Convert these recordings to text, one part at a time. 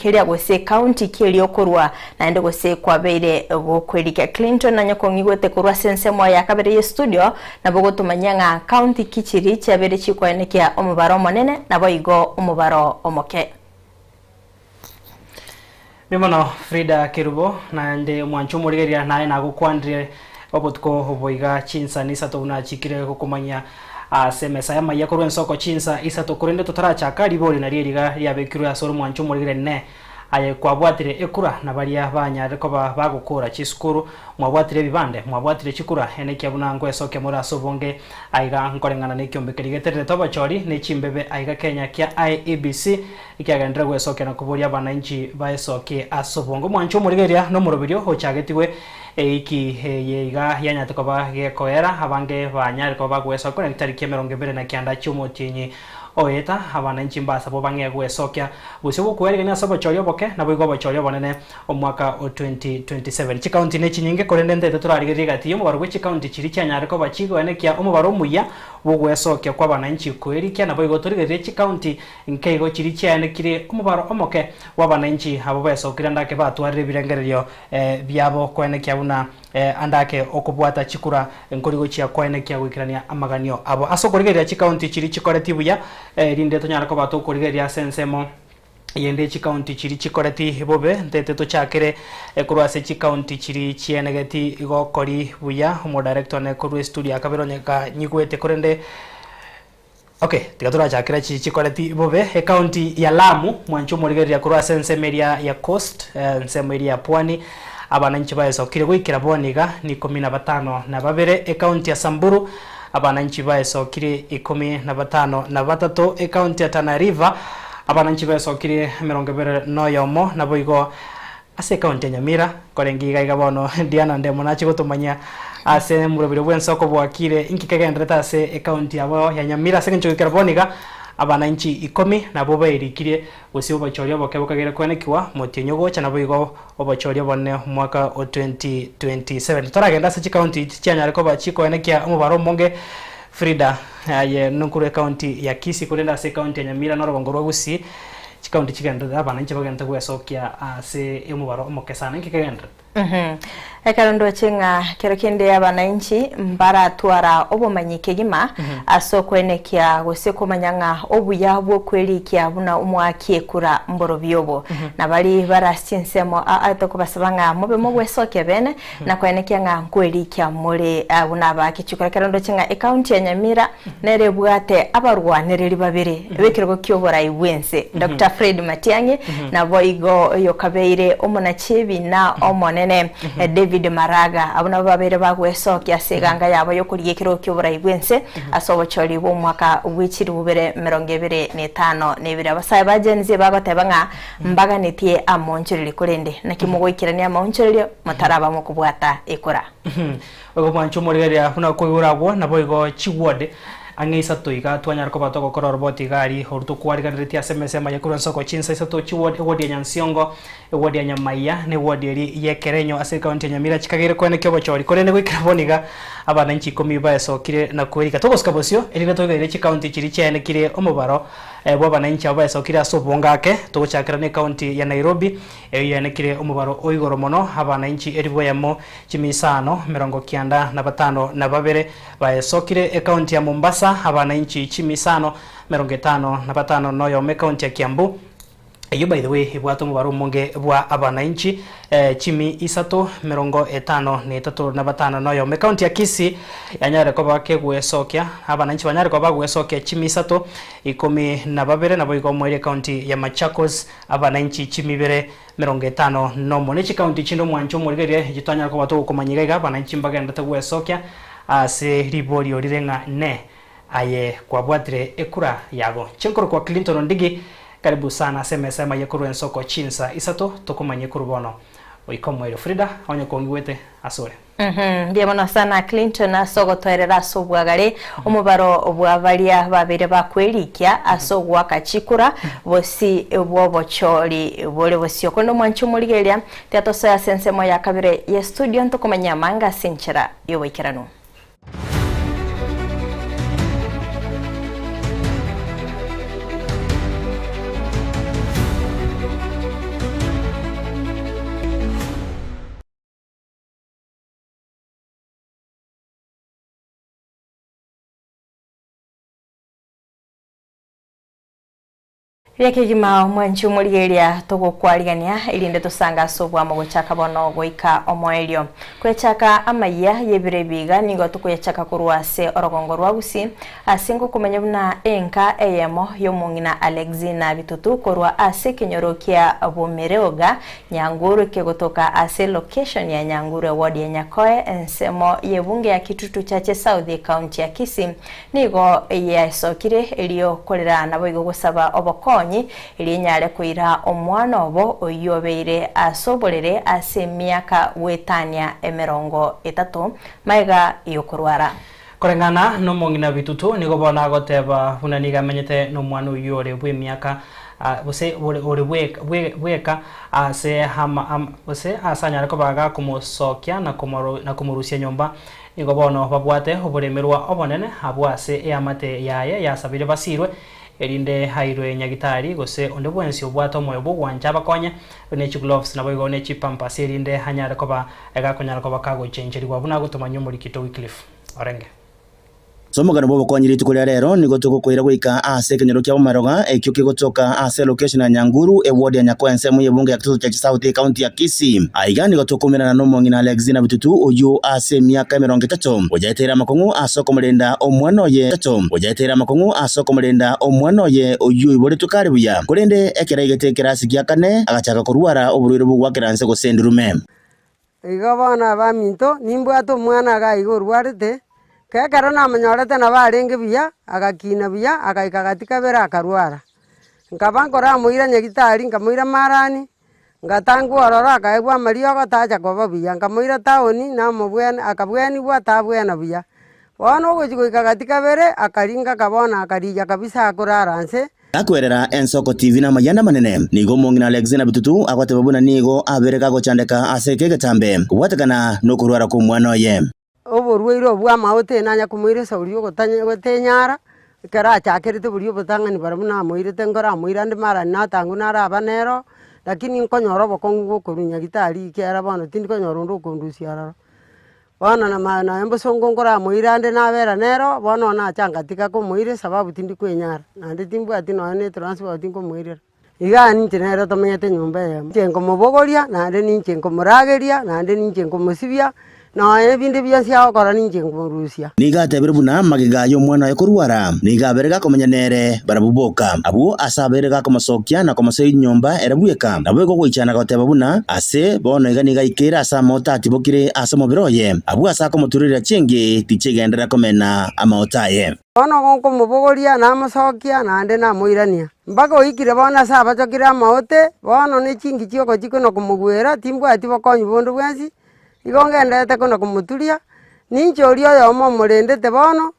keria gose ekaunti ki eria okorwa naende gose kwabeire gokwerikia. Clinton nonye kong'igwete korwa ase ensemo ya kabere ye studio nabo ogotomanyia ng'a kaunti ki chiri chiabeire chikoenekia omobaro omonene naboigo omobaro omoke. Mbuya mono Frida Kerubo, naende omwancho omorigereria naye nagokwanire obotuko obo iga chinsa nisato buna achikire gokomanyia ase emesa y'amaiya korwa ensoko chinsa isato korende totarachaka ribori nario eriga riabekirwe ase ore omwancho omorigereria ne aye kwabwatire ekura na baria banyarire koba bagokora chisukuru Mwabwatire ebibande, mwabwatire chikura, enekia buna ngwesokia more ase obonge aiga nkoreng'ana nekiombe keria getererete obochori ne chimbebe aiga Kenya kia IEBC ekiagenderere gwesokia na koboria abanainchi baesokie ase obonge. Omwancho omorigereria nomoroberio ochagetigwe eiki eye iga yanyarete koba gekoera abange banyare koba bagwesokia korende chitariki emerongo ebere na kianda chiomotienyi oeta abanainchi mbasabwo bang'ee gwesokia bosio bokwearigania ase obochori oboke naboigo obochori obonene Omwaka o 2027. Chikaunti nechinyinge, korende ntaete torarigererie egati y'omobaro bwe chikaunti chiria chianyare koba chigoenekia omobaro omuya bw'ogwesokia kw'abananchi koerikia, naboigo torigererie chikaunti nkeigo chiria chiaenekire omobaro omoke bw'abananchi abwo besokire andake batwarire ebirengererio biabo koenekia buna andake okobwata chikura nkori gochia koenekia goikerania amaganio abo. Ase okorigereria chikaunti chiria chikoreti buya, erinde tonyare koba tokorigereria ase ensemo Eyende chikaunti chiria chikoreti bobe, ntete tochakere korwa ase chikaunti chiria chienegeti gokori buya. Omodirector one korwa estudio ya kabere onye kanyigwete korende okay tiga torachakera chiria chikoreti bobe. Ekaunti ya Lamu, mwanche omorigereria korwa ase ensemo eria ya Coast, ensemo eria ya Pwani, abananchi baesokire goikera bono iga ni ikomi na batano na babere. Ekaunti ya Samburu, Abananchi baesokire ikomi na batano na batato, ekaunti ya Tana River abananchi baesokire emerongo ebere na oyomo, naboigo ase ekaunti ya Nyamira korenge iga iga bono Diana Ndemo nache gotomanyia ase omoroberi bw'ensoko bwakire inki kegenderete ase ekaunti yabo ya Nyamira ase eng'encho goikera bono iga abananchi ikomi nabwo baerikirie gose obochori oboke bokagere kwenekigwa motienyi ogocha naboigo Obochori obonene omwaka o 2027. Totaragenda ase chikaunti tichianyare koba chikoenekia omobaro omonge Frida aye nonkorwa ekaunti ya Kisii korende ase ekaunti ya Nyamira na orogongo rwa Gusii chikaunti chigenderete abananchi bagenderete gwesokia ase omobaro omoke sana inki kegenderete? Ekero ndoche ng'a kero kende abananchi mbaratwara obomanyi kegima ase okoenekia gose komanya ng'a obuya bw'okwerikia buna omoaki ekura mborobio obo. Na baria bare ase chinsemo aa tokobasaba ng'a mobe mogwesokia bene na koenekia ng'a nkwerikia more buna abaaki chikura. Ekero ndoche ng'a ecounty ya Nyamira nere ebwate abarwanereri babere b'ekerogo ki'oborai bw'ense, Doctor Fred Matiang'i naboigo oyokabeire omonachebina omonene David Maraga. Abwo nabwo babeire bagwesokia ase eganga yabo y'okorigia ekerogo ki'oborai bw'ense ase obochori bw'omwaka bwe chilifu bibere emerongo ebere na etano na ebere. Abasae ba Gen Z bagoteba ng'a mbaganetie amaonchorerio korende naki mogoikerania amaonchorerio motaraba mokobwata ekura. Oigo mwanche omorigereria buna okoigora agwo, naboigo chiward ang'e isato iga twanyara koba togokora oroboti iga aria oru tokwariganeretie ase emesa emaye korwa ensoko chinsa isato chiward, eward ya Nyansiongo, eward ya Nyamaiya, na eward eria y'Ekerenyo ase ekaunti ya Nyamira chikageire koenekia obochori korende goikera bono iga abananchi ikomi baesokire na kwerika. Togosika bosio erinde toigererie chikaunti chiria chiaenekire omobaro bw'abananchi abwo baesokire ase obonge ake. Togochakera na ekaunti ya Nairobi eyio yaenekire omobaro o igoro mono abananchi elifu eyemo Chimisano emerongo kianda na batano na babere baesokire ekaunti ya Mombasa, abanainchi chimisano emerongo etano na batano na oyomo ekaunti ya Kiambu, eyio by the way ebwate omobaro omonge bwa abanainchi chimi isato emerongo etano na etato na batano na oyomo. Ekaunti ya Kisii yanyarire koba kegwesokia abanainchi banyarire koba bagwesokia chimi isato ikomi na babere naboigo omoerio ekaunti ya Machakos abanainchi chimi ibere Emerongo etano nomo. Ne chikaunti chinde omwancho omorigereria echio twanyara koba togokomanya iga iga, abananchi mbagenderete gwesokia ase riborio rire ng'a ne aye kwabwatire ekura yago. Chinkorokwa Clinton Ondigi, karibu sana ase emesa emaye korwa ensoko chinsa isato tokomanye korwa bono goika omoerio. Frida onye kongigwete asore. Mbuya mono sana Clinton ase ogotoerera ase obwagare omobaro bwa baria babeire bakwerikia ase ogoaka chikura bosi bw'obochori bore bosio. Korende omwanchi omorigereria tiga tosoe ase ensemo ya kabere ye studio ntokomanyia amanga ase enchera y'oboikeranu. Riria kegima omwanchi omorigereria togokwarigania, erinde tosange ase obwamo gochaka bono goika omoerio. Koyachaka amayia y'ebiro ebi iga nigo tokoyachaka korwa ase orogongo rwa Gusii, ase ngokomanya buna enka eyemo y'omong'ina Alexina Bitutu korwa ase ekenyoro kia Bomereoga, Nyanguru kegotoka ase location ya Nyanguru eward ya Nyakoe ensemo y'ebunge ya Kitutu Chache South ecounty ya Kisii. Nigo yesokire erio korera naboigo gosaba obokonyi, erio enyare koira omwana obo oyio obeire ase oborere ase emiaka goetania emerongo etato magega y'okorwara. Koreng'ana nomong'ina bitutu, nigo bono agoteba buna nigo amenyete nomwana oyio ore bw'emiaka gose ore bweka ase gose ase anyare koba gakomosokia na komorusia nyomba. Nigo bono babwate oboremerwa obonene abwo ase eamate yaye yasabire basirwe, erinde airwe nyagitari, gose onde bwensi obwate omoyo bw'ogwancha abakonye, ne chigloves naboigo ne chipampers, erinde anyare koba gakonyara koba kagochencherigwa buna agotomanyia omorikito Wycliffe orenge. Ase omogano bw'obokonyi rituko ria rero nigo togokoira goika ase ekenyoro kia Bomaroga ekio kegotoka ase elocation ya Nyanguru, eward ya Nyakoa ensemo y'ebunge ya Kitutu Chache South ecounty ya Kisii. Aiga nigo tokoumerana nomong'ina Alexina Bitutu oyio ase emiaka emerongo etato oyaeteire amakong'u ase okomorenda omwana oye etato oyaeteire amakong'u ase okomorenda omwana oye oyio oiboretwe kare buya korende ekero aigete ekerasi gia kane agachaka korwara oborwaire bw'ogwakera nse gose endurume. Igo bono abaminto, nimbwate omwana iga iga orwarete, ekero namonyorete nabo arenge buya, agakina buya, agaika gati kabere akarwara. Nkaba nkoramoira nyagitari, nkamoira marani, ngatangwa ororo akaegwa amariogo tacha koba buya, nkamoira town namobwene akabwenigwa tabwena buya. Bono ogochia goika gati kabere, akaringa bono akarigia kabisa akorara nse. Gakwerera ensoko TV namayanda amanene, nigo omong'ina Alexina Bitutu agoteba buna nigo abere gagochandeka ase eke egetambe kobwatekana nokorwara kw'omwana oye. Oborwaire obwo bw'amaote nanya komoira esauri y'ogotanya gotenyara, ekero achakerete boria obotang'ani barabwo namoirete nkoramoira ande mara natangwa naraba nero, lakini nkonyora obokong'u bwa okorwa nyagitari ekiagera bono tindi konyora onde okondusia ororo. Bono nama nonya mbosongo nkoramoira ande nabera nero, bono nacha ngatiga komoira esababu tindi kwenyara, naende timbwati nonya na etransport nkomoirera. Igaa ninche nere tomenyete nyomba eyemo, ninche nkomobogoria, naende ninche nkomorageria, naende ninche nkomosibia, nonya ebinde bionsi agokora ninche nkomorusia. Nigo atebire buna magega y'omwana oye korwara, nigo abere gakomenya nere barabwo boka, abwo ase abeire gakomosokia na komosoia nyomba ere bweka. Naboigo goichana goteba buna, Ase bono iga nigo aikeire ase amaote atibokire ase omobere oye, abwo ase akomoturerera chiengi tichigenderera komena amaote aye. Bono igo nkomobogoria, namosokia, naende namoirania. Mpaka oikire bono ase abachokire amaote, bono ne chingi chiogochia kona komogwera, timbwati bokonyi bonde bwensi, igo ngendererete kona komoturia, ninche oria oyomo omorendete bono,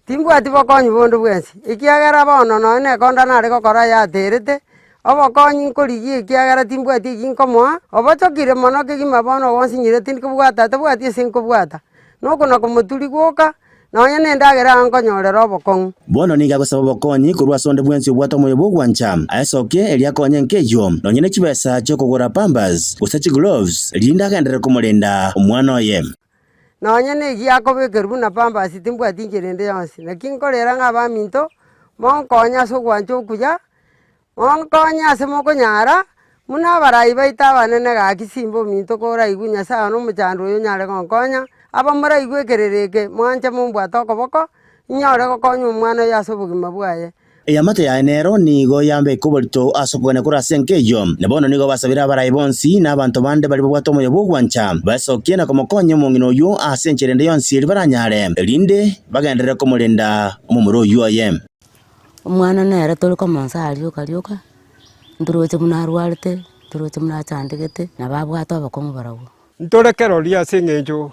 Timbwati bokonyi bonde bwensi, ekiagera bono nonya nekonda nare gokora yaterete, obokonyi nkorigia ekiagera timbwati eki nkomoa, obochokire mono kegima bono gonsinyire tindi kobwata tabwati ase nkobwata, nokona komoturia gwoka, nonya na endagera iga nkonyorera obokong'u. Bono nigo agosaba obokonyi korwa ase onde bwensi obwate omoyo bw'ogwancha, aesokie erio akonye nkeyio, nonya ne chibesa chi'okogora pampers, gose chigloves, erinde agenderere komorenda omwana oye. Nonya negia akobekerwa buna pampers timbwati inchera ende yonsi, naki nkorera ng'a abaminto, monkonye ase ogwancha okuya, monkonye ase mokonyara, buna abarai baito abanene gaki simba ominto koraigwe Nyasaye one omochando oyo onyare gonkonya, aba moraigwe ekerero eke, mwanche mombwate okoboko, inyore gokonya omwana oyo ase obogima bwaye. Eamate yaye nero nigo yambeka oborito ase okogania korwa ase enka eyio. Na bono nigo basabire abarai bonsi na abanto bande baria babwate omoyo bw'ogwancha, baesokie na komokonya omong'ina oyio ase enchera ende yonsi eria baranyare, erinde bagenderere komorenda omomura oyio oye. Omwana nere tore komonsa rioka rioka, ntoroche buna arwarete, ntoroche buna achandegete, nabo abwate obokong'u barobwo. Ntore kerori ase eng'encho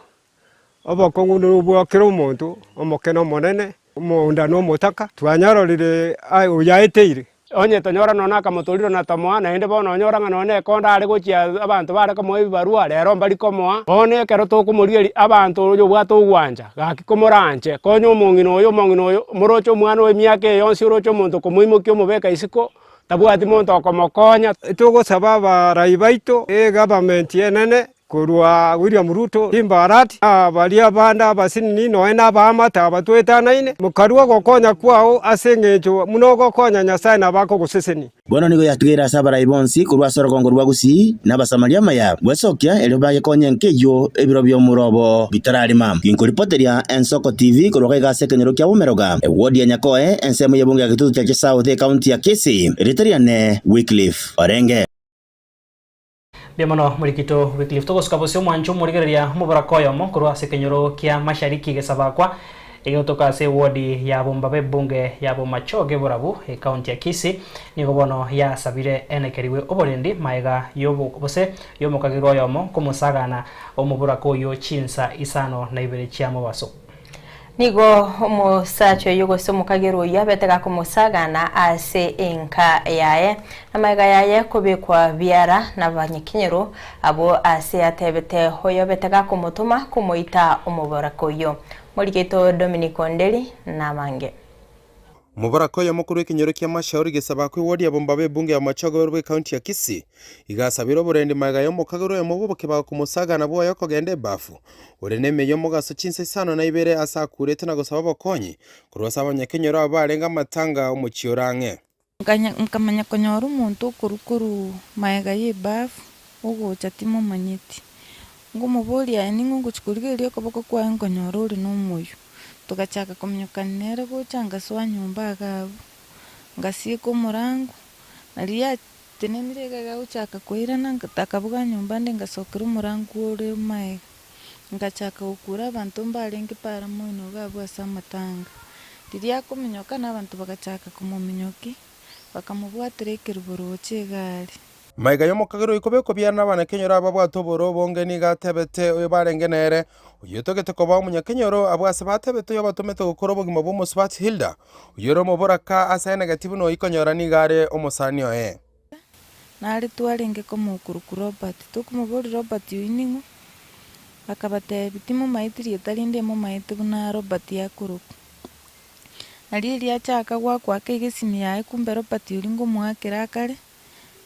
Obokong'u nobwa kera omonto, omoke na omonene, omonda na omotaka, twanyarorire oyo aeteire. Onye tonyora nonya akamotoriro na tomoa, naende bono onyora ng'a nonya nekonda are gochia abanto bare komoa ebibarua, rero mbari komoa. Bono ekero tokomorigereria abanto oyobwate ogwancha, gaki komoranche, konya omong'ina oyo omong'ina oyo, moroche omwana oye emiaka eye yonsi oroche omonto okomoimokia omobeka isiko, tabwati monto okomokonya. Togosaba abarai baito, egavernment enene. Korwa William Ruto, Simba Arati, na baria bande abasinini, nonya nabaamate abatwetanaine, mokarua ogokonya kwao ase engencho buna ogokonya Nyasae nabo akogosesenia. Bono nigo yatigaire ase abarai bonsi korwa ase orogongo rwa Gusii na Abasamaria amaya gwesokia erio bagekonye enka eyio ebiro bi'omura obo bitararima. Ginkoripoteria Ensoko TV korwa gaiga ase ekenyoro kia Bomeroga, ewodi ya Nyakoe, ensemo y'ebunge ya Gitutu Chache South, ekaunti ya Kisii. Erieta riane Wycliffe Orenge. Mbuya mono Morikito Wycliffe. Togosuka bosio omwancho omorigereria omoboraka oyomo korwa ase ekenyoro kia Mashariki Gesabakwa egegotoka ase ewodi ya Bombaba ebunge ya Bomachoge Borabu ecounty ya Kisii nigo bono yasabire enekerigwe oborendi maega yobo gose yomokagerwa oyomo komosagana omoboraka oyio chinsa isano na ibere chia mobaso. Nigo omosacha oyio gose omokagerwa oyio abete gakomosagana ase enka yaye, na magega yaye kobekwa biara nabanyakenyoro abwo ase atebete oyobete gakomotoma komoita omoboraka oyio. Morigeto Dominic Onderi namange. Omoboraka oyomo korwa ekenyoro kia Mashauri gesabakwa ewodi ya Bombaba ebunge ya Machogo erwe ekaunti ya Kisii, iga asabire oborendi magega y'omokagera oyomo bw'obokebago komosagana bwoye okogenda ebafu, ore nemeyio omogaso chinsa isano na ibere ase akurete na gosaba obokonyi korwa ase abanyakenyoro abwo barenge amatanga omochie ore ang'e. Nkamanya konyora omonto okorwa korwa magega y'ebafu, ogocha timomanyeti. Nkomoboria aye ning'o ngochia korigereria okoboko kwaye nkonyora ore nomoyio. Togachaka kominyokania nere gocha ngasoa nyomba iga abwo, ngasieka omorango, na riria atenenire iga iga agochaka koirana, akabuga nyomba ande ngasokera omorango ore magega. Ngachaka gokura abanto mbarenge para moino iga abwo ase amatanga. Riria akominyoka na abanto bagachaka komominyokia, bakamobwatera ekerubo roche iga aria. Magega y'omokagera oyo kobekwa biara n'abanyakenyoro ababwate oboro obonge nigo atebete oyo barenge nere, oyotogete koba omonyakenyoro, abwo ase batebete oyobatomete gokora obogima bw'omosubati Hilda, oyore omoboraka ase enegeti buna oyikonyora nigo are omosani oye. Nare twarenge komokuruku Robert, tokomoboria Robert oyio ning'o? Akabatebia, timomaeti rieta rinde momaete buna Robert akorokwa. Nario erio achaka goakoaka iga esimi yaye kumbe Robert oria ngomoakera akare,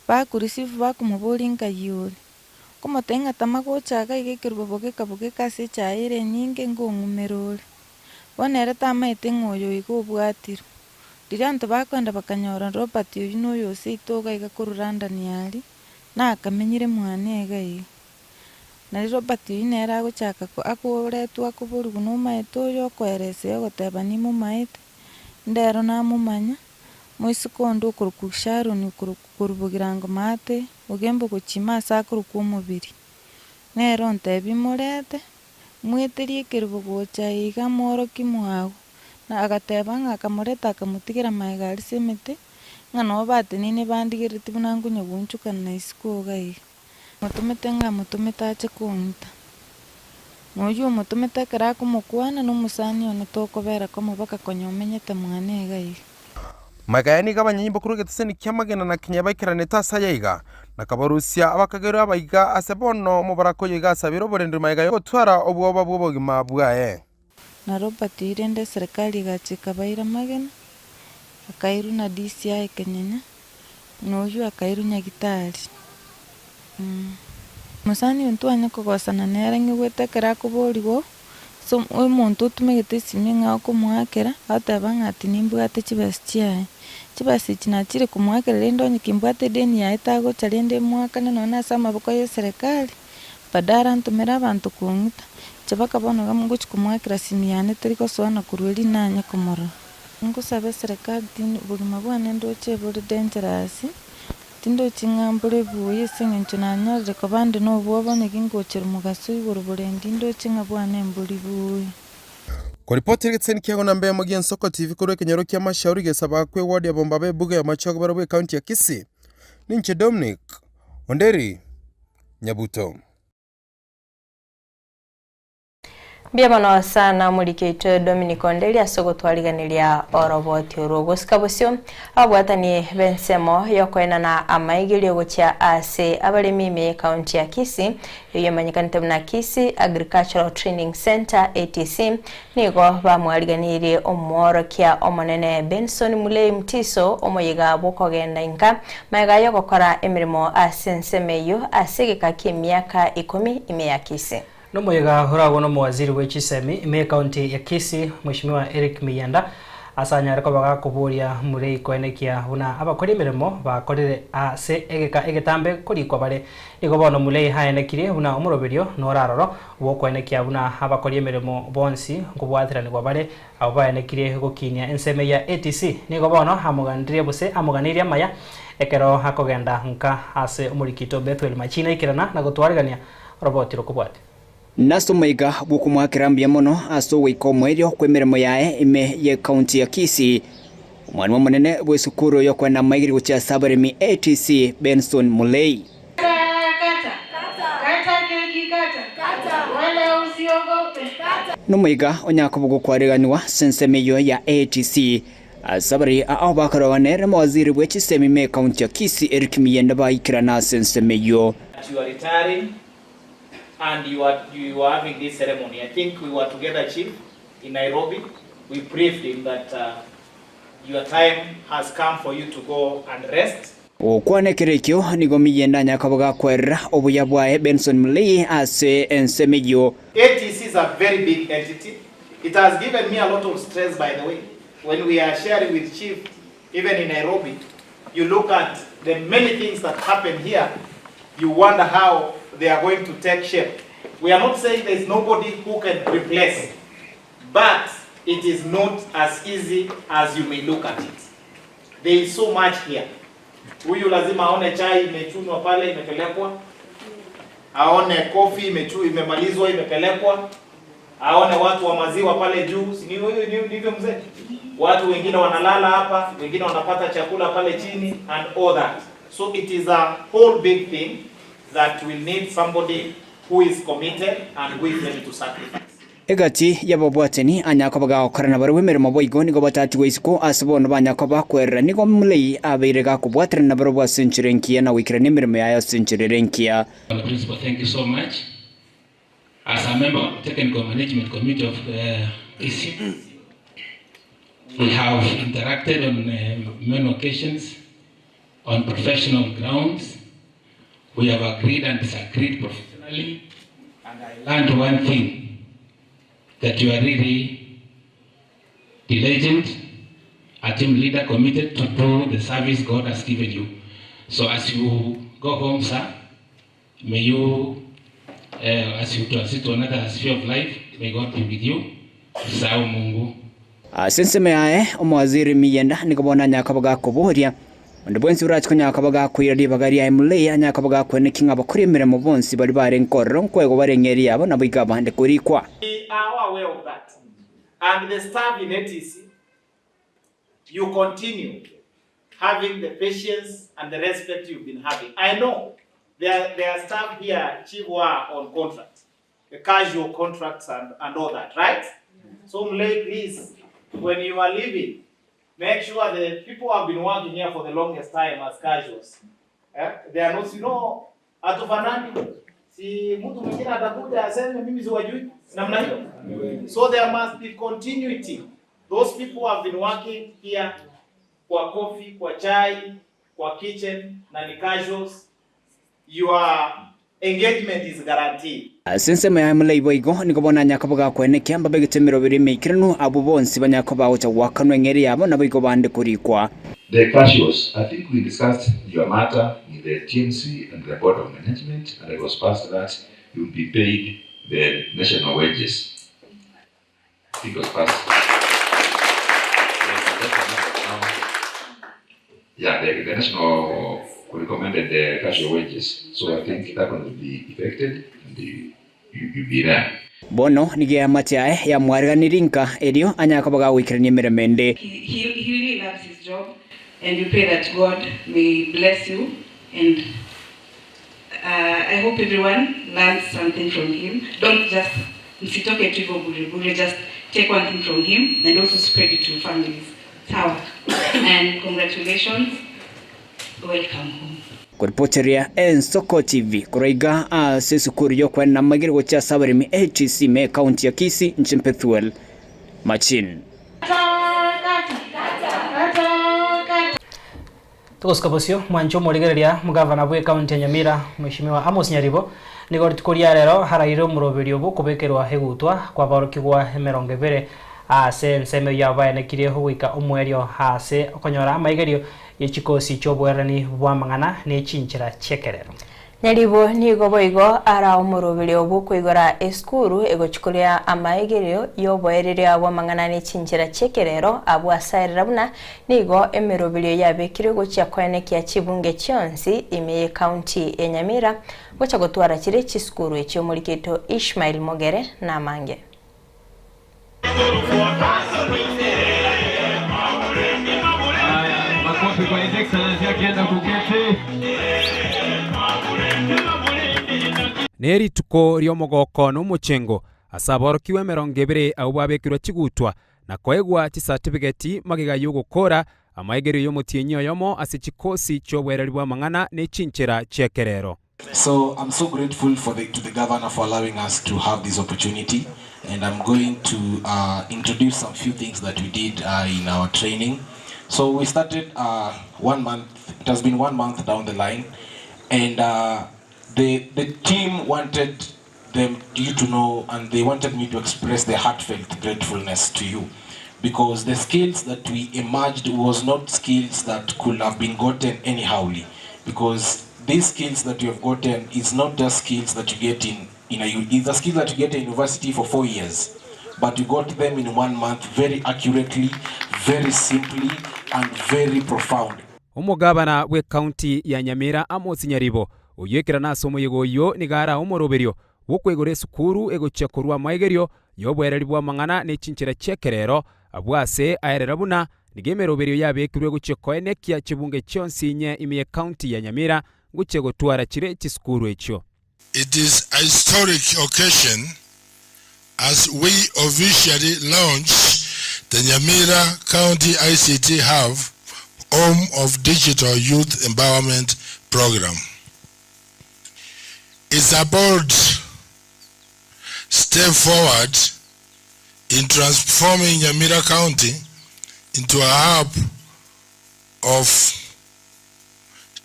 bakoreceive bakomoboria nkai ore. Okomotebia ng'a tama gocha iga iga ekerubo bogeka bogeka ase echae ere enyinge ngong'umera ore. Bono ere tamaete ng'a oyo iga obwatirwe. Riria abanto bakoenda bakanyora Robert oyio noyo oseito iga iga korwa London aria, nakamenyire mwane iga iga. Nario Robert oyio nere agochaka akoretwa akoborigwa nomaete oyo okoeresea ogoteba nimomaete, ndero namomanya, moiseke onde okorokwa Sharon okorokwa korwa Bogirango maate, ogembo gochima ase akorokwa omobiri. Nere ontebia morete, mweterie ekerubo gocha iga mworokie mwago. Na agateba ng'a akamoreta akamotigera magega aria ase emete, ng'a nabo bateneine bandigereretie buna nkonya goonchokana na isiko iga iga. Motomete ng'a amotomete ache kong'ita. Na oyio omotomete ekero akomokwana nomosani one tokobera komo baka konya omenyete mwane iga iga. Magega aya nigo abanyanyimbo korwa egeteseni ki'amagena na kinya baikeranete ase aya iga, na kabarusia abakagerwa aba iga ase bono omobaraka oyo iga asabire oborendi magega y'ogotwara obwoba bw'obogima bwaye. Na Robert oyio rende eserekari egacha ekabaira amagena, akairwa na DCI Kenyenya, na oyio akairwa Nyagitari. Mosani oyo ntwanye kogosana nere ng'igwete ekero akoborigwa ase omonto otumegete esimi ng'a okomoakera, agoteba ng'a ati nimbwate chibesa chiaye. Chibesa echi nachire komoakera rende onye kimbwate edeni yaye tagocha rende emoakane nonye na ase amaboko ya eserekari, Badala ntomere abanto kong'ita, inche baka bono iga ngochia komoakera simi yane teri gosoa na korwa erio nanye komorora. Ngosabe eserekari tindi obogima bwane ndoche bore dangerous, tindochi ng'a mbore buya ase eng'encho nanyarire koba nde nobwoba onye gingochera omogaso igoro borendi ndoche ng'a bwane mbori buya. Koripoti egeteseni kiago namba eyemo gi'Ensoko TV korwa ekenyoro kia Mashauri gesabakwa eward ya Bombaba ebuge ya Machogo barabwo ekaunti ya Kisii. Ninche Dominic Onderi. Nyabuto. Mbuya mono sana omoriki oito Dominic Onderi ase ogotwariganeria oroboti orwo. Gosika bosio, ababwatani b'ensemo y'okoenana amaigerio gochia ase abaremi ime y'ecounty ya Kisii, eyio emanyekanete buna Kisii Agricultural Training Centre, ATC, nigo bamwariganirie omworokia omonene Benson Mulei Mutiso omoyega bw'okogenda inka magega y'ogokora emeremo ase ensemo eyio ase egeka ki'emiaka ikomi ime ya Kisii. Nomoyega oragwo nomowaziri bwe chisemi ime ecounty ya Kisii Mweshimiwa Eric Miyienda ase anyare koba gakoboria Murei koenekia buna abakori emeremo bakorire ase egeka egetambe korikwa bare. Nigo bono Murei aenekirie buna omoroberio noraroro bwokoenekia buna abakori emeremo bonsi nkobwateranigwa bare abwo baenekirie gokinia ensemo ya ATC. Nigo bono amoganirie gose amoganeirie amaya ekero akogenda nka ase omorikito Bethuel Machina aikerana na gotwarigania Roboti rokobwatia. Nase omoika bw'okomoakera mbuya mono ase ogoika omoerio kw'emeremo yaye ime y'ecounty ya Kisii, omwalimu omonene bw'esukuru y'okoena amaigiri gochia ase abaremi ATC Benson Mulei. Nomoika onyakoba gokwareganigwa ase ensemo eyio ya ATC ase abare ao bakarogwa nere omowaziri bwe chisemi ime y'ecounty ya Kisii Eric Miyenda baikerana ase ensemo eyio. That you are retiring and you are, you are having this ceremony. I think we were together, Chief, in Nairobi. We briefed him that uh, your time has come for you to go and rest. Gokwana ekero ekio nigo Miyenda anyare gakwerera obuya bwaye Benson Mulei ase ensemo eyio. ATC is a very big entity. It has given me a lot of stress, by the way. When we are sharing with Chief, even in Nairobi, you look at the many things that happen here, you wonder how they are going to take shape. We are not saying there is nobody who can replace, but it is not as easy as you may look at it. There is so much here. Huyu lazima aone chai imechunwa pale imepelekwa, aone coffee imechu imemalizwa imepelekwa, aone watu wa maziwa pale juu, si ni ni- ndivyo mzee? Watu wengine wanalala hapa, wengine wanapata chakula pale chini and all that. So it is a whole big thing that will need somebody who is committed and who is ready to sacrifice. Egati y'ababwatani anyakoba gagokorana barabwo emeremo boigo nigo batatigwe isiko ase bono banyakoba kwerera nigo Mulei abeire gakobwaterana barabwo ase enchera enkiya na goikerania emeremo yaye ase enchera ere enkiya. Bwana Principal, thank you so much. As a member of the Technical Management Committee of Kisii, we have interacted on many occasions on professional grounds. We have agreed and disagreed professionally. And I learned one thing, that you are really diligent, a team leader committed to do the service God has given you. So as you go home, sir, may you, as you transit to another sphere of life, may God be with you. Sahau Mungu. Ase ensemo yaye, omowaziri Miyenda nigo bono anyare koba gakoboria, Onde bwensi orache konyara koba gakoira ribaga riaye Mulei anyare koba gakweneki ng'a abakori emeremo bonsi baria barenge ororo nkoegwa bare eng'eria yabo naboigo abande korikwa. We are aware of that and the staff in ATC you continue having the patience and the respect you've been having. I know there, there are staff here, Chief, who are on contract, the casual contracts and, and all that, right? So Mlay, please, when you are leaving, make sure the people who have been working here for the longest time as casuals, eh? They are not, hatufanani. Si mtu mwingine atakuja aseme mimi siwajui namna hiyo. So there must be continuity. Those people who have been working here kwa coffee, kwa chai, kwa kitchen na ni casuals, your engagement is guaranteed. Ase ensemo yaye Mulei boigo nigo bono anyare koba gakweneki mbabegete emeroberi emeikeranu abwo bonsi banyare koba bagocha goakanwa eng'eria yabo naboigo bande korikwa. The casuals, I think we discussed your matter with the TMC and the Board of Management, and it was passed that you will be paid the national wages. I think it was passed. Yes, I don't remember now. Yeah, the national recommended the casual wages. So I think that one will be effected and you'll be there. Bono nigo eamate yaye yamwariganirie nka erio anyare koba gagoikerania emeremo ende. He really loves his job, and we pray that God may bless you. And I hope everyone learns something from him. Don't just Msitoke tu hivyo bure bure, just take one thing from him and also spread it to your families. Sawa. And congratulations. Welcome home. Koripoteria Ensoko TV korwa ase esukuru y'okwenena amagere gochia ase abaremi ATC ime ekaunti ya Kisii inche Pethuel Machin. Togosika bosio, mwanche omorigereria omogavana bwe ekaunti ya Nyamira, Mweshimiwa Amos Nyaribo, nigo rituko ria rero haraire omoroberio bw'okobekerwa egutwa kwaborokigwa emerongo ebere ase ensemo eyio abaenekirie ogoika omoerio ase okonyora amaigerio ye chikosi chi'oboerani bw'amang'ana ne chinchera chi'ekerero. Nyaribo nigo boigo ara omoroberio bw'okoigora esukuru egochia koria amaegerio y'oboereria bw'amang'ana ne chinchera chi'ekerero abwo asaerera buna nigo emeroberio yabekirwe gochia koenekia chibunge chionsi ime y'ecounty ya Nyamira gocha gotwara chire chisukuru echio omoriketo Ishmael Mogere namange. Ne rituko ri'omogoko na omochengo ase aborokigwa emerongo ebere abwo babekirwe chigutwa na koegwa chisatibigeti magega y'ogokora amaegerio y'omotienyi oyomo ase chikosi chi'obwereri bw'amang'ana ne chinchera chi'ekerero. So I'm so grateful for the, to the governor for allowing us to have this opportunity and I'm going to uh, introduce some few things that we did uh, in our training. So we started uh, one month, it has been one month down the line and uh, the, the team wanted them you to know and they wanted me to express their heartfelt gratefulness to you because the skills that we emerged was not skills that could have been gotten anyhowly because these skills that you have gotten is not just skills that you get in, in a, it's a skill that you get in university for four years but you got them in one month very accurately very simply and very profound Omogabana bw'ecounty ya Nyamira Amos Nyaribo, oyio ekerana ase omoyega oyio nigo arae omoroberio bw'okoigora esukuru egochia korwa amaegerio y'oboereri bw'amang'ana ne chinchera chi'ekerero abwo ase aerera buna nigo emeroberio yabekirwe gochia koenekia chibunge chionsi inye ime y'ecounty ya Nyamira ngochia gotwara chire chisukuru echio. It is a historic occasion as we officially launch the Nyamira County ICT Hub, home of Digital Youth Empowerment Program. It's a bold step forward in transforming Nyamira County into a hub of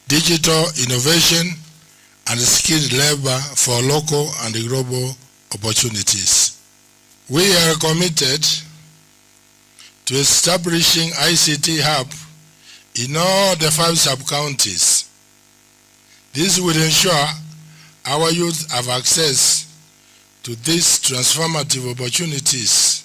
digital innovation and skilled labor for local and global opportunities. We are committed to establishing ICT hub in all the five sub-counties. This will ensure our youth have access to these transformative opportunities.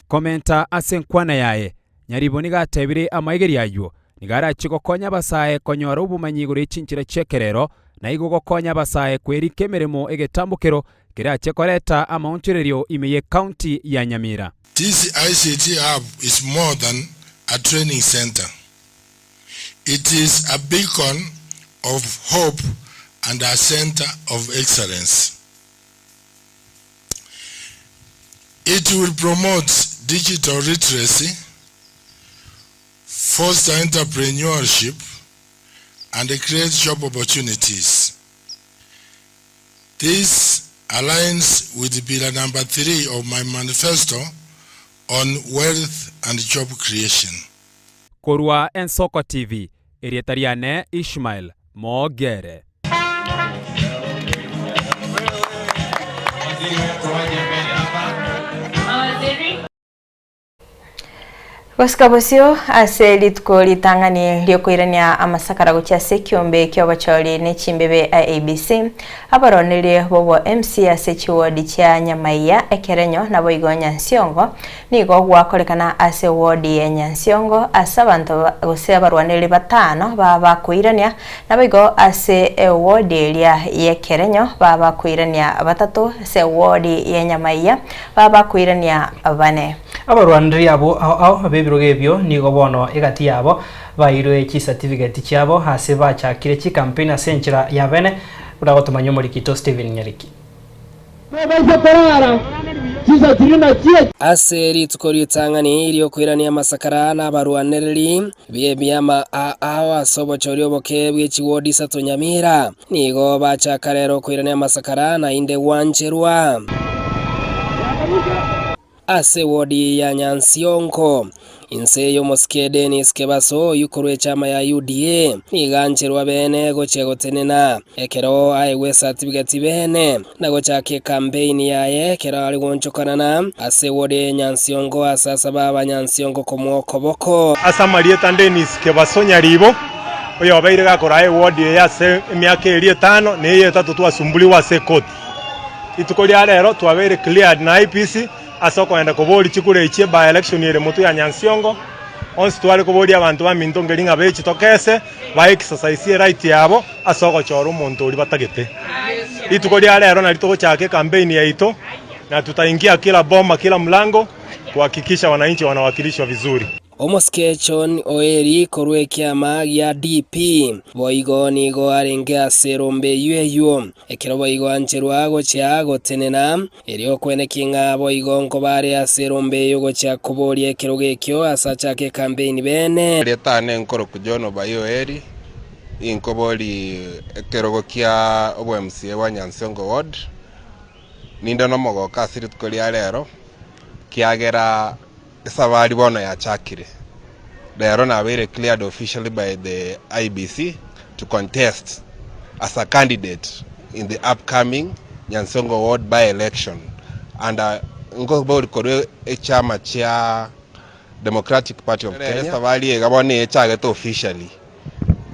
Komenta ase enkwana yaye, Nyaribo nigo atebire amaigerio ayio nigo arachie gokonya abasae konyora obomanyi igoro ye chinchera chi'ekerero, na igo gokonya abasae kwerika emeremo egetambokero kerachie koreta amaonchorerio ime y'ecounty ya Nyamira. This ICT hub is more than a training center. It is a beacon of hope and a center of excellence. It will promote digital literacy, foster entrepreneurship, and create job opportunities. This aligns with pillar number 3 of my manifesto on wealth and job creation. Korwa Ensoko TV, erieta riane Ishmael Mogere. Gosika bosio ase rituko ritang'ani riokoirania amasakara gochia ase ekiombe ki'obochori ne chimbebe IEBC, abaronerie bobo MC ase chiwodi chia Nyamaiya, Ekerenyo naboigo Nyansiongo nigo gwakorekana ase wodi ya Nyansiongo ase abanto gose abarwanereri batano babakoirania naboigo ase ewodi eria y'Ekerenyo babakoirania batato ase ewodi ya Nyamaiya babakoirania bane. Abarwaneri abwo ao ao b'ebirogo ebio nigo bono egati yabo bairwe chisatifigeti chiabo ase bachakire chikampeni ase enchera ya bene buna gotomanya omorikito Stephen Nyariki. Tobaisa korara Chinsa chiria nachie. Ase rituko ritang'ani ri'okoirania amasakara na abarwanereri b'ebiama ao ase obochori oboke bwe chiwodi isato Nyamira, nigo bachaka rero koirania amasakara naende gwancherwa. Ase ewodi ya Nyansiongo, inse y'omosike Dennis Kebaso oyio korwa echama ya UDA, nigo ancherwa beene gochia gotenena ekero aegwe esatibigeti beene na gochaka ekampeini yaye ekero are goonchokanana ase ewodi ya Nyansiongo ase asaba abanyansiongo komoa okoboko. Ase amarieta Dennis Kebaso Nyaribo, oyobeire gakoraa ewodi eye ase emiaka eria etano na eye etato twasumburigwe ase ekoti. Rituko ria rero twabeire cleared na IEBC ase okogenda koboria chikura echi by election ere motwe ya Nyansiongo. Onsi tware koboria abanto baminto nkeri ng'a bechi tokese ba exercise eright yabo ase ogochora omonto oria batagete. Rituko ria rero nario togochaka ecampaign yaito na tutaingia kila boma kila mlango kuhakikisha wananchi wanawakilishwa vizuri. Omosike John Oeri korwa ekiama gia DP boigo nigo arenge ase erombe eyio eyio, ekero boigo ancherwa gochia gotenena, erio okweneki ng'a boigo nkoba are ase erombe eyio gochia koboria ekerogo ekio ase achake ekampeini bene. Rietane nkoroku John Obayi Oeri, inkobori ekerogo kia obo MCA bwa Nyansiongo Ward, ninde nomogoko ase rituko ria rero, kiagera Esabari bono yachakire. Rero nabeire cleared officially by the IEBC to contest as a candidate in the upcoming Nyansongo Ward by-election and nkobori korwa echama chia Democratic Party of Kenya. Esabari eye iga bono echagete officially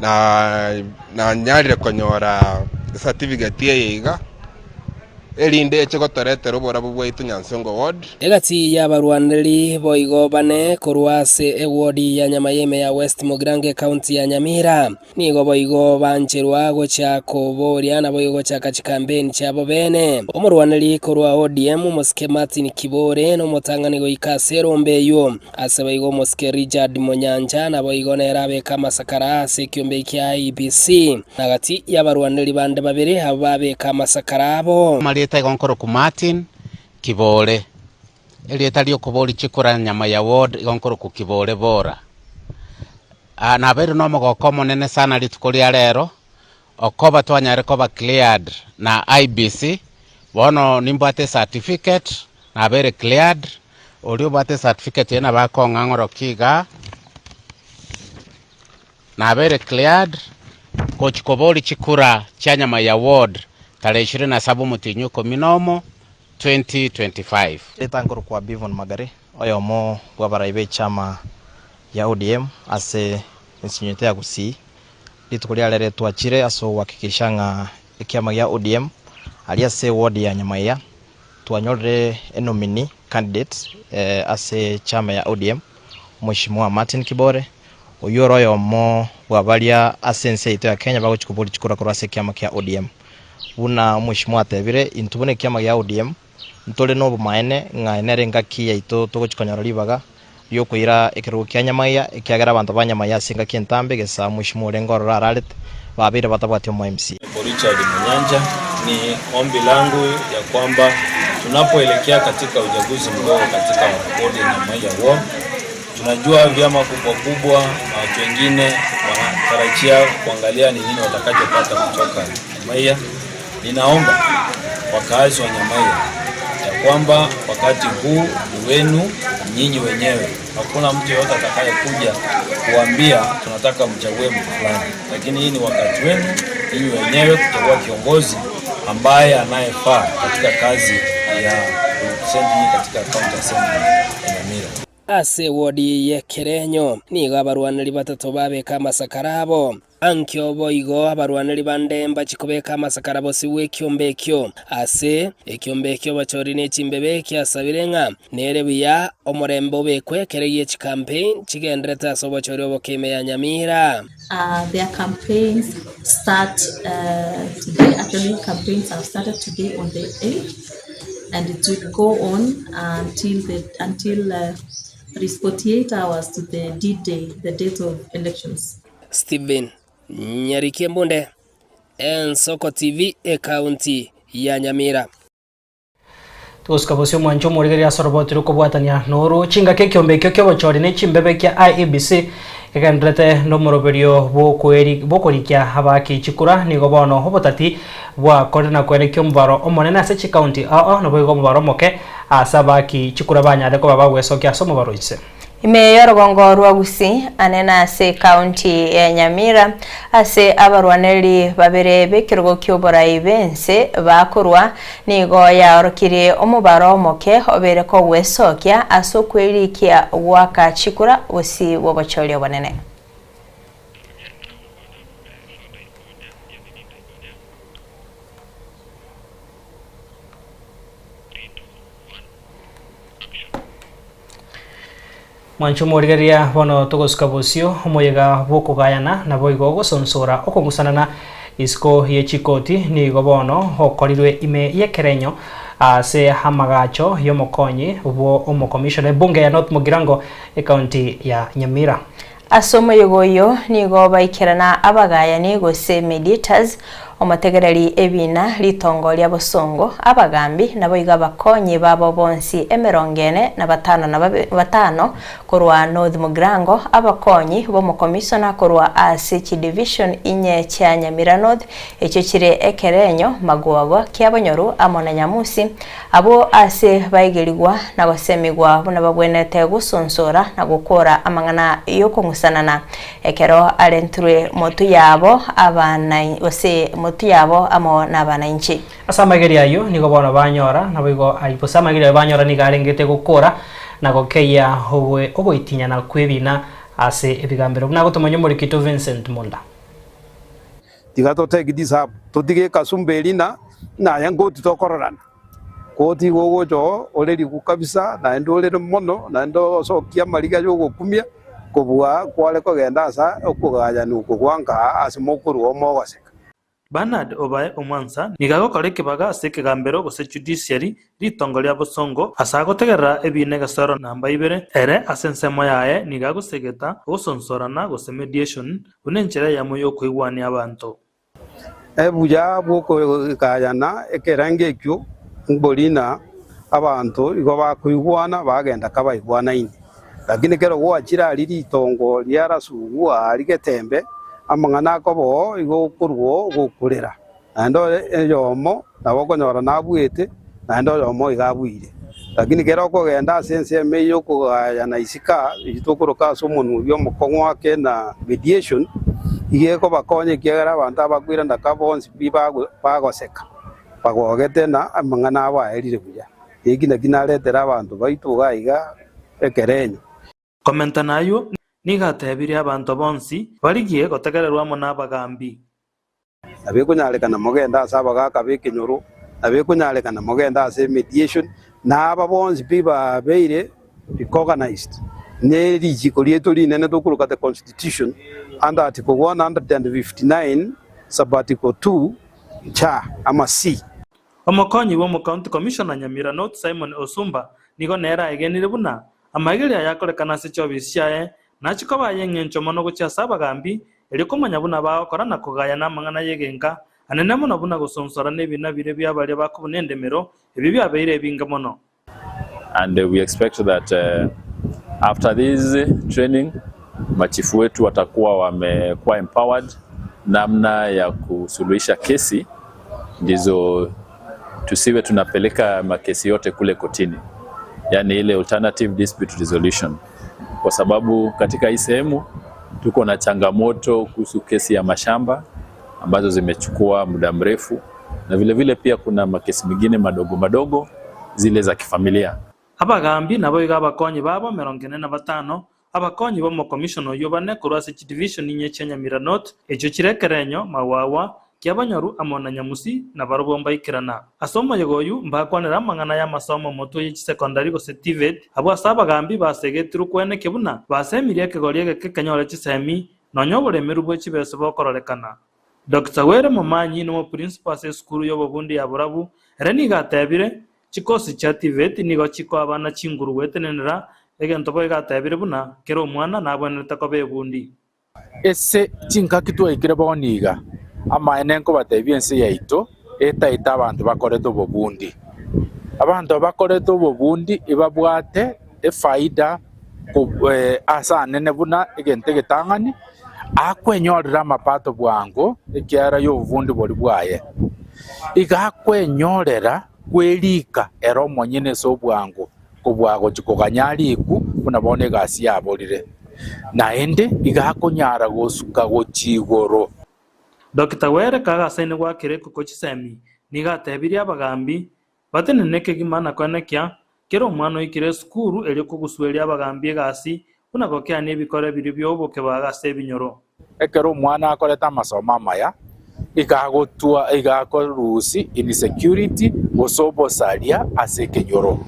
na nanyarire konyora ecertificate eye iga. Erinde eche gotoretera oborabu bwaito Nyansongo Ward. Egati y'abarwaneri boigo bane korwa ase ewodi ya Nyamayeme ya West Mugirango ekaunti ya Nyamira nigo boigo bancherwa gocha koboria naboigo gochaka chikampeni chiabo bene. Omorwaneri korwa ODM omosike Martin Kibore nomotang'ani goika ase erombe eyio. Ase boigo omosike Richard Monyancha naboigo nere abeke amasakara ase ekiombe kia IEBC, na gati y'abarwaneri bande babere abwo babeka amasakara abo. Amarieta igo nkorokwa Martin Kibore, erieta ri'okoboria chikura nyama ya ward igo nkorokwa Kibore Bora. Nabeire nomogoko omonene sana rituko ria rero, okoba twanyare koba cleared na IEBC, bono nimbwate ecertificate, nabeire cleared, oria obwate ecertificate eye nabo akong'a ng'orokia igaa, nabeire cleared gochia koboria chikura chia nyama ya ward tarehe ishirini na saba omotienyi o ikomi na omo 2025. Erieta nkorokwa Bivon Magare, oyomo bw'abarai b'echama ya ODM ase ensinyo ya Gusii. Rituko ria rere twachire ase ogohakikisha ng'a ekiama gia ODM aria ase eward ya Nyamaiya twanyorire enominee candidate ase echama ya ODM Mheshimiwa Martin Kibore oyio ore oyomo bwa baria ase ense yaito ya Kenya bagochia koboria chikura korwa ase ekiama kia ODM. Buna Omweshimiwa atebire intwe buna ekiama gia ODM Ntore nobomaene ng'a nere engaki yaito togochia konyora ribaga riokoira ekerogo kia Nyamaiya, ekiagera abanto ba Nyamaiya ase engaki entambe gesa Mweshimiwa orenge ororo ararete, babeire batabwati omo MC. Richard Munyanja, Ni ombi langu ya kwamba tunapoelekea katika uchaguzi mdogo katika wodi ya Nyamaiya Ward, tunajua vyama kubwa kubwa na watu wengine wanatarajia kuangalia ni nini watakachopata kutoka Nyamaiya. Ninaomba wakaazi wa Nyamaiya ya kwamba wakati huu ni wenu nyinyi wenyewe. Hakuna mtu yeyote atakayekuja kuambia tunataka mchague mtu fulani, lakini hii ni wakati wenu nyinyi wenyewe kuchagua kiongozi ambaye anayefaa katika kazi ya kurepresent nyinyi katika county assembly ya Nyamira. Ase ewodi y'ekerenyo nigo abarwaneri batato babeka amasakara abo. Ankio boigo abarwaneri bande mbachie kobeka amasakara bosio bw'ekiombe ekio. Ase ekiombe ekio bachori ne chimbebe kiasabire ng'a nere buya omorembe obekwe ekero gie chicampaign chigenderete ase obochori oboke ime ya Nyamira. Their campaigns start today, actually campaigns have started today on the 8th and it will go on until the until there is 48 hours to the D-Day, the date of elections. Stephen Nyarikie Mbunde, Ensoko TV, Ekaunti ya Nyamira. Togosika bosio omwancho omorigereria ase oroboti rokobwatania noru chingaki ekiombe ekio kiobochori ne chimbebe kia IEBC kegendererete nomoroberio bwokoeri bwokorikia abaaki chikura nigo bono obotati bwakorire na koenekia omobaro omonene ase chikaunti ao naboigo omobaro omoke ase abaaki chikura banyare koba bagwesokia ase omobaro inse. Ime y'orogongo rwa Gusii, ane nase ekaunti ya Nyamira, ase abarwanereri babere b'ekerogo ki'oborai b'ense bakorwa, nigo yaorokirie omobaro omoke obeire kogwesokia ase okwerikia goaka chikura bosio bw'obochori obonene. Mwanche omorigereria bono togosuka bosio omoyega bw'okogayana naboigo ogosonsora okong'usanana isiko ye chikoti nigo bono okorirwe ime y'ekerenyo ase amagacho y'omokonyi bwo omokomishona ebunge ya North Mugirango ekaunti ya Nyamira. Ase omoyega oyio nigo baikerana abagayani gose mediators, omotegereri ebiina, ritongo ria bosongo, abagambi, naboigo abakonyi babo bonsi emerongo ene na batano na batano korwa North Mugirango, abakonyi b'omokomisona korwa ase chidivision inye chia Nyamira North echio chire Ekerenyo, Magwagwa, Kiabonyoru amo na Nyamusi, Abwo ase baigerigwa na gosemigwa buna babwenerete gosonsora na gokora amang'ana y'okong'usanana, ekero arentirwe motwe yabo abana gose motwe yabo amo nabanainchi. Ase amaigerio ayio nigo bono banyora, naboigo ayio gose amaigerio ayo banyora nigo arengete gokora na gokeyia ogoitinyana kw'ebina ase ebigambero, buna agotomanya omorikito Vincent Munda. Tiga to take this up, totige ekasumba eria na naye nkoti tokororana. Koti igo ogocha oo ore rigu kabisa naende orere mono naende osokie amariga ya ogokumia kobua kware kogenda ase okogayana okwo gwa nkaa ase mokorwa oo mogoseka. Bernard Obae Omwansa nigo agokora ekebaga ase ekegambero gose judiciary ritongo ria bosongo ase agotegerera ebiina egesero namba ibere ere ase ensemo yaye nigo agosegeta ogosonsorana gose mediation buna enchera eyemo y'okoigwania abanto. Obuya bw'okogayana ekerengo ekio mbori na abanto igo bakoigwana bagenda kabaigwanaine. Lakini ekero gwachire aria ritongo ria rasugwa aria getembe, amang'ana akoba oo igo okorwa oo gokorera, naende oyomo nabo okonyora nabuete, naende oyomo iga abuire. Lakini kera okogenda ase ensemo eye y'okogayana isiko aa, eyio tokoroka ase omonwa oyio omokong'u ake na mediation, iga ekobakonya ekiagera abanto abakoirana ka bonsi pi bagoseka, bagogete na amang'ana abo aerire buya. Eki nakio naretere abanto baito iga iga ekerenyo. Komenta nayio, nigo atebirie abanto bonsi barigie gotegererwa amo nabagaambi. Nabo ekonyarekana mogende ase abagaaka b'ekenyoro, nabo ekonyarekana mogende ase emediation, na aba bonsi pi babeire recognized ne richiko riaito rinene tokoroka the constitution under article 159 sub article 2 cha ama C. Omokonyi bw'omocounty commissioner Nyamira North Simon Osumba nigo nere aegenire buna amaigerio aya akorekana ase chiofisi chiaye nachie koba ay'engencho mono gochia ase abagambi Erio komanya buna bagokora na kogayana amang'ana y'egenka, anene mono buna gosonsora nebina biria bia baria bakobuna endemero, ebio biabeire ebinge mono. And we expect that after this training machifu wetu watakuwa wamekuwa empowered namna ya kusuluhisha kesi ndizo tusiwe tunapeleka makesi yote kule kotini, yani ile alternative dispute resolution, kwa sababu katika hii sehemu tuko na changamoto kuhusu kesi ya mashamba ambazo zimechukua muda mrefu, na vile vile pia kuna makesi mengine madogo madogo zile za kifamilia. Abagambi naboigo abakonyi babo emerongo ene na batano, abakonyi b'omokomishona oyio bane korwa ase chidivishoni inye chia Nyamira North, echio chire Ekerenyo, Magwagwa, Kiabonyoru amo na Nyamusi, nabarobwo mbaikerana. Ase omoyega oyio mbakwanere amang'ana y'amasomo motwe ye chisekondari gose TVET, abwo ase abagambi basegetirwe kwenekia buna basemirie ekegori egeke kenyore chisemi, nonya oboremeru bwe chibesa bokororekana. Doctor Were Momanyi nomoprincipo ase esukuru y'obobundi ya Borabu, ere nigo atebire, Chikosi chia TVET nigo chikoa abana chinguru gwetenenera, egento boigo atebire buna kera omwana nabwenerete koba ebundi. Ase chingaki twaikire bono iga, amaene nkobatebia ense yaito etaete abanto bakorete obobundi. Abanto bakorete obobundi ibabwate efaida ase anene buna egento egetang'ani, akwenyorera amapato bwango ekiagera y'obobundi boria bwaye. Iga akwenyorera kwerika ere omonyene ase obwango kobua gochia koganya arikwe buna bono egasi yaborire. Naende iga akonyara gosuka gochia igoro. Dokita Were kagasaine goakera ekoko chisemi, nigo atebirie abagambi batenene kegima na koenekia kera omwana oikire esukuru erio kogusueria abagambi egasi buna gokeania ebikore biria bi'obokebaga ase ebinyoro. Ekero omwana akorete amasomo amaya, iga agotwa iga akorusia insecurity gose obosaria ase ekenyoro.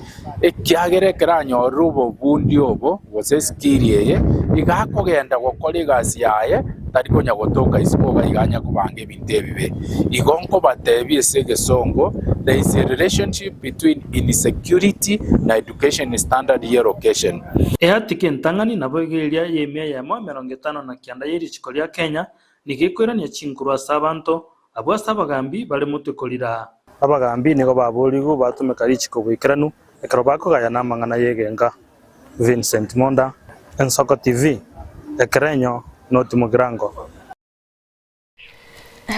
Ekiagera ekero anyorire obobundi obo gose eskill eye, iga akogenda gokora egasi yaye tari konya gotoka isiko iga iga anya kobanga ebinto ebibe. Igo nkobatebia ase egesongo, there is a relationship between insecurity na education standard ye location. Eatiki entang'ani naboigo eria y'emia eyemo 59 ye richiko ria Kenya nigo ekoirania chinkuru ase abanto, abwo ase abagambi bare motwe korira. Abagambi nigo baborigwe batumeka richiko boikeranu ekero bakogayana amang'ana y'egenka. Vincent Monda, Ensoko TV, Ekerenyo, North Mugirango.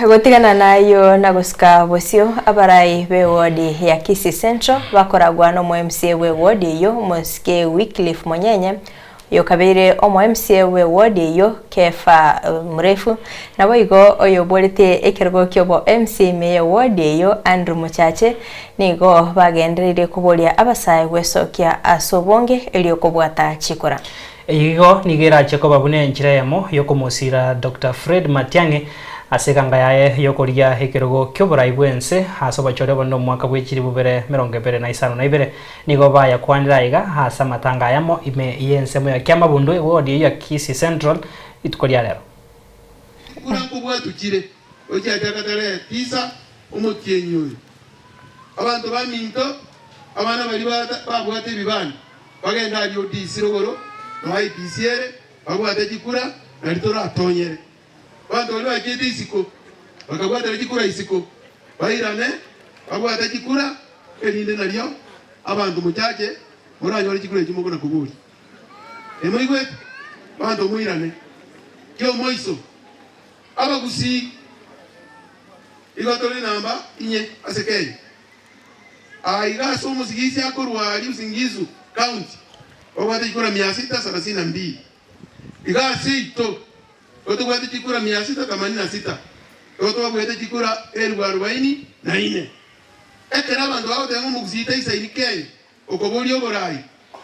Gotigana nayio na gosika bosio, abarai b'ewodi ya Kisii Central bakoragwa nomo MCA bw'ewodi eyio Omosike Wycliffe Monyenye, oyokabeire omo MCA bw'ewodi eyio Kefa Murefu, naboigo oyoborete ekerogo kiobo MCA ime y'ewodi eyio Andrew Mochache nigo bagendereire koboria abasae gwesokia ase obonge erio kobwata chikura. Eyio nigo erache koba buna enchera eyemo y'okomosira Doctor Fred Matiang'i ase eganga yaye y'okorigia ekerogo ki'oborai bw'ense ase obochori obonene omwaka bwe chilifu bibere merongo ebere na isano na ibere. Nigo bayakwanire aiga ase amatanga ayamo ime y'ensemo ya Kiamabundu ewodi eyio ya Kisii Central rituko ria rero. Chikura nkobwatu chire, gochiachaka tarehe tisa omotienyi oyo. Abanto baminto, abana baria babwate ebibande, bagende aria ODC rogoro, nao IEBC ere, babwate chikura, nario toratonyere. Abanto baria bachiete isiko, bakabwatera chikura isiko, bairane, babwate chikura, erinde nario abanto mochache moranyore chikura echio mokona koboria. Emoigwete? Abanto moirane kiomoiso. Abagusii igo tore namba inye ase Kenya. Aa iga ase omosigisi akorwa aria Uasin Gishu County babwate chikura mia sita sarasini na mbili. Iga ase ito igo tobwate chikura mia sita themanini na sita. Igo twabwate chikura elifu arubaini na ine. Ekero abanto bagoteba ng'a omogusii taisaini Kenya okoboria oborai,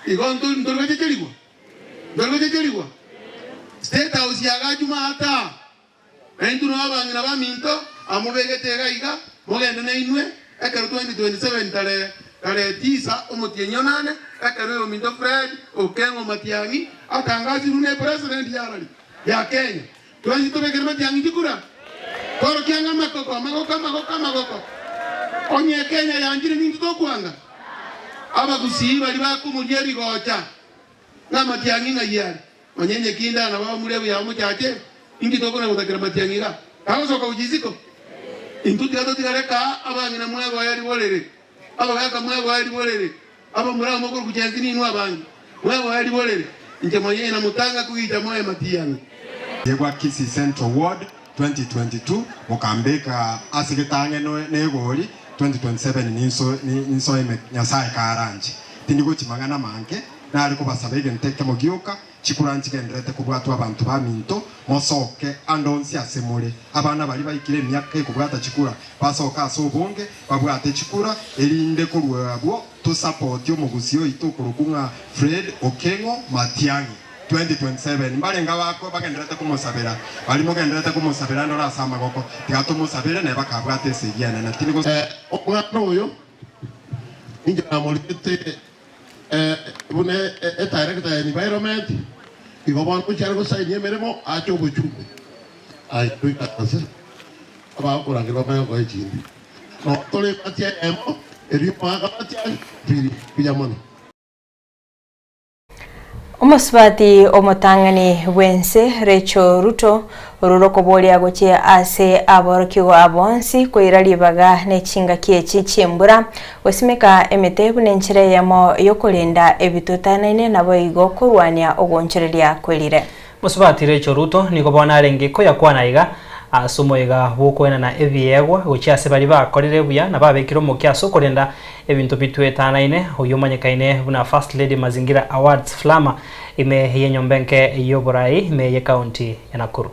igo ntori gochecherigwa? Ntori gochecherigwa? State House yagachwa maata. Na intwe noo abang'ina baminto, amobegete iga iga, mogende nainwe, ekero 2027 tarehe tarehe tisa omotienyi onane, ekero oyominto Fred Okengo Matiang'i atangasirwe ne president yarari ya Kenya. Twensi tobekere Matiang'i chikura, tworokia ng'a amakoko, amagoko, amagoko, amagoko. Onye Kenya yanchire nintwe tokwanga? Abagusii baria bakomoria ebigocha ng'a Matiang'i ng'ai are? Onye nyekinde nabo abamura buya omochache, inki tokona gotakera matiang'i iga? Tagosoka gochia isiko? Intwe tiga totigare kaa, abang'ina mwegoe riborere, abagaaka mwegoe riborere, abamura amo korwa chensi ninwe abange, mwegoe riborere, inche monyene namotanga kogicha moe matiang'i. Yegwa Kisii Central Ward 2022 mokambeka ase getang'e negori 2027 ninsoe Nyasae karanche. Tindi gochia mang'ana mange, nare kobasaba egento ekemo gioka, chikura nchigendererete kobwatwa abanto baminto, mosoke ande onsi ase more. Abana baria baikire emiaka ekobwata chikura basoke ase obonge, babwate chikura, erinde korwa abwo tosapoti omogusii oito okorokwa ng'a Fred Okeng'o Matiang'i. 2027 mbarenge abakwe bagendererete komosabera, baria mogendererete komosabera ndore ase amagoko, tiga tomosabere naye bakabwate esegi enene. Tindi gos. Omwana oyo ninche namorigete buna edirector ya environment, igo bono gochia are gosainia emeremo ache obochumbe aye toikaranse abagokorangeria bamanye gokoa echinde. Nabo tore ebati eyemo erio omogaka bati pili mbuya mono. Omosubati omotang'ani bw'ense Rachel Ruto Oro rokoboria gochia ase aborokigwa bonsi koira ribaga ne chingaki echi chi'embura, gosimeka emete buna enchera eyemo y'okorenda ebitotanaine naboigo korwania ogoonchoreria kwerire. Mosubati Rachel Ruto nigo bono arenge koyakwana iga ase omoyega bw'okoenana ebiegwa gochia ase baria bakorire buya na babekire omokia ase okorenda ebinto bitwetanaine, oyio omanyekaine buna First Lady Mazingira Awards, FLAMA, ime y'enyomba enke y'oborai ime y'ecounty ya Nakuru.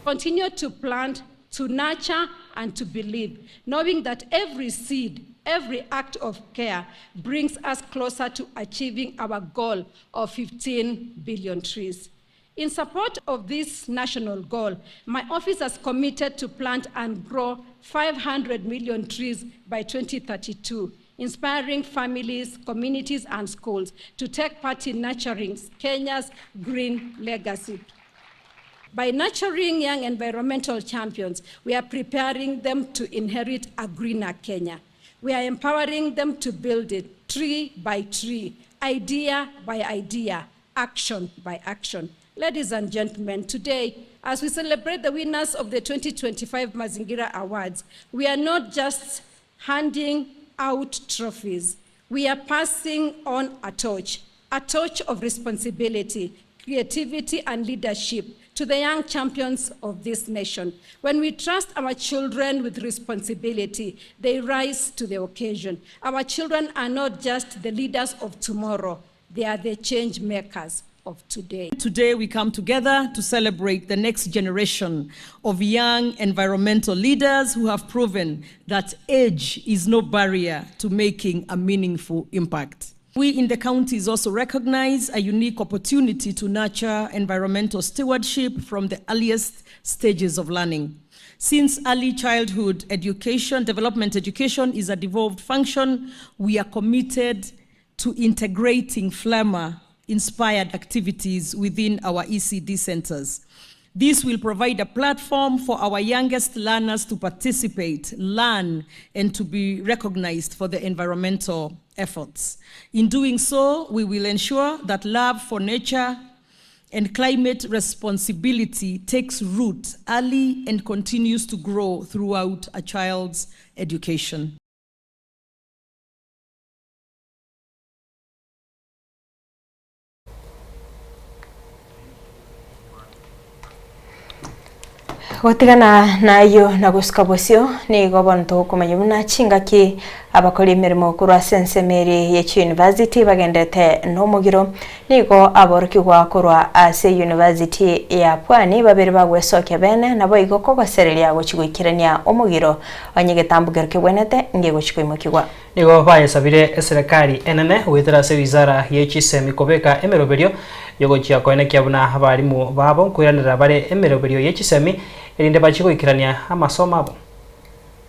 Continue to plant, to nurture, and to believe, knowing that every seed, every act of care brings us closer to achieving our goal of 15 billion trees. In support of this national goal, my office has committed to plant and grow 500 million trees by 2032, inspiring families, communities, and schools to take part in nurturing Kenya's green legacy. By nurturing young environmental champions, we are preparing them to inherit a greener Kenya. We are empowering them to build it tree by tree, idea by idea, action by action. Ladies and gentlemen, today, as we celebrate the winners of the 2025 Mazingira Awards, we are not just handing out trophies. We are passing on a torch of responsibility, creativity, and leadership to the young champions of this nation. When we trust our children with responsibility, they rise to the occasion. Our children are not just the leaders of tomorrow, they are the change makers of today. Today we come together to celebrate the next generation of young environmental leaders who have proven that age is no barrier to making a meaningful impact. We in the counties also recognize a unique opportunity to nurture environmental stewardship from the earliest stages of learning. Since early childhood education, development education is a devolved function, we are committed to integrating FLAMA inspired activities within our ECD centers. This will provide a platform for our youngest learners to participate, learn, and to be recognized for their environmental efforts. In doing so, we will ensure that love for nature and climate responsibility takes root early and continues to grow throughout a child's education. Gotigana nayio na gosuka bosio, nigo bono togokomanya buna chingaki abakori emeremo korwa ase ensemo ere ye chiuniversity bagendete nomogiro. Nigo aborokigwa korwa ase university ya Pwani babere bagwesokia bene naboigo kogosereria gochi goikerania omogiro onye egetambo kero kebwenete ngegochi koimokigwa. Nigo bayesabire eserekari enene goetera ase wizara ye chisemi kobeka emeroberio yogochia koenekia buna abarimu babo nkoiranera bare emeroberio ye chisemi erinde bachi goikerania amasomo abo.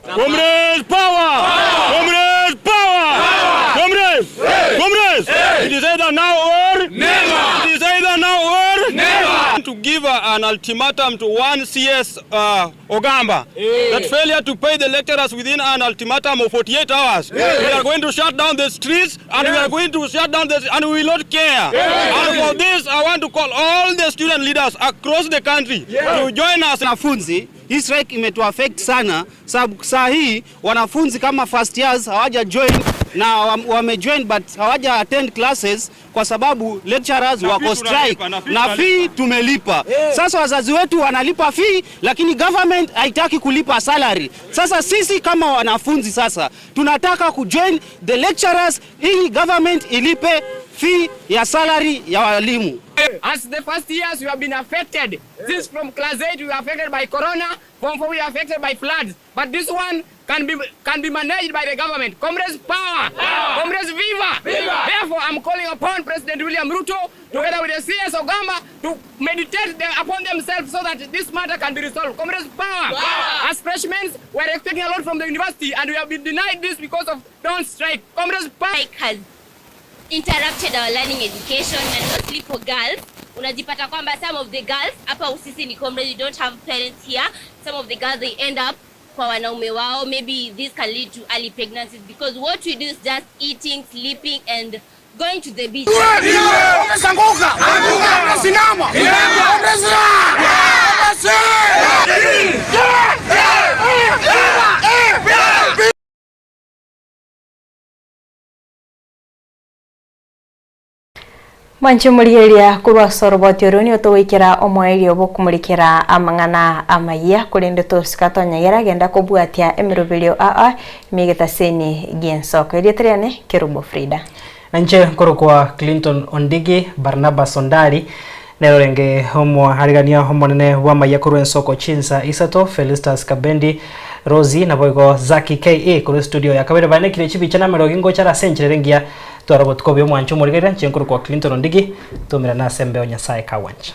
Comrades power! Comrades power! Comrades! Comrades! It is either now or never. It is either now or never. To give an ultimatum to one CS Ogamba that failure to pay the lecturers within an ultimatum of 48 hours, we are going to shut down the streets and we are going to shut down the and we will not care. And for this, I want to call all the student leaders across the country to join us. Wanafunzi, hii strike imetuaffect sana sababu saa hii wanafunzi kama first years hawaja join na wamejoin but hawaja attend classes kwa sababu lecturers Na wako fee strike tunalipa, na fee na fee tunalipa. tumelipa. Sasa wazazi wetu wanalipa fee lakini government haitaki kulipa salary. Sasa sisi kama wanafunzi sasa tunataka kujoin the lecturers ili government ilipe fee ya salary ya walimu. As the first years we have been affected. Since from class 8 we were affected by corona, from 4 we were affected by floods. But this one can be managed by the government. Comrades power! Power! Comrades viva! Viva! Therefore, I'm calling upon President William Ruto together with the CS Ogamba to meditate upon themselves so that this matter can be resolved. Comrades power! Power! As freshmen, we are expecting a lot from the university and we have been denied this because of don't strike. Comrades power! Has interrupted our learning education and mostly for girls. Unajipata kwamba some of the girls hapa usisi ni comrades, you don't have parents here. Some of the girls they end up kwa wanaume wao. Maybe this can lead to early pregnancies because what we do is just eating, sleeping and going to the beach. Mwanche morigereria korwa ase oroboti oro nigo togoikera omoerio bw'okomorikera amang'ana amayia, korende tosika tonyegera genda kobwatia emeroberio aa ime egetaseni gi'ensoko. Erieta riane Kerubo Frida. Na inche nkorokwa Clinton Ondigi Barnabas Ondari, nere orenge omoarigania omonene bw'amayia korwa ensoko chinsa isato, Felistus Kabendi, Rosie, naboigo Zaki KE korwa estudio ya kabere baenekire chibicha na amerogi ngocha are ase enchera ere engiya. Twara obotuko obuya omwanche omorigereria, inche nkorokwa Clinton Ondigi, twaumerane ase embeo Nyasae kagwancha.